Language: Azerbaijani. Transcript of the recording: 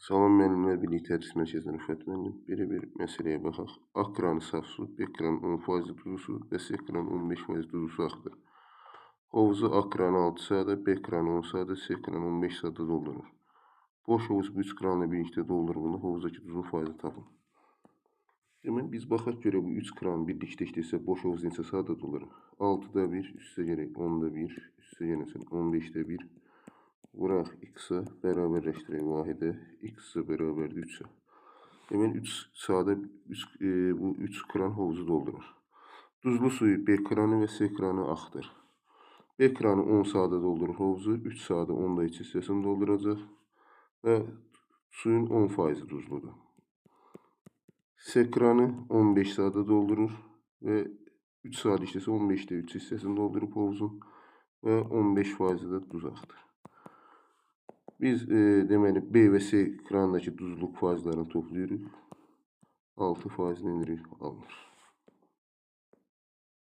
Salam müəllimlər, Birlik Tədris Mərkəzindən Rüfət müəllim. Belə bir məsələyə baxaq. A kranı saf su, B kranı 10% duzlu su və C kranı 15% duzlu su axıdır. Hovuzu A kranı 6 saatda, B kranı 10 saatda, C kranı 15 saatda doldurur. Boş hovuz bu 3 kranla birlikdə doldurulduğunda hovuzdakı tuzun faizini tapın. Deməli, biz baxaq görə bu 3 kran birlikdə işləsə boş hovuz neçə saatda doldurur? 6-da 1, üstə gələk 10-da 1, üstə gələcək 15-də 1. Vuraq x-a bərabərləşdirək vahidə, x-a bərabərdir 3-ə. Deməli, 3 saatda bu 3 kran hovuzu doldurur. Duzlu suyu B kranı və C kranı axıdır. B kranı 10 saatda doldurur hovuzu, 3 saatda 10-da 3 hissəsini dolduracaq və suyun 10% duzludur. C kranı 15 saatda doldurur və 3 saat işləsə 15-də 3 hissəsini doldurub hovuzun və 15% də duz axıdır. Biz deməli B və C kranındakı duzluq faizlərini toplayırıq. 6% indirik, alınır.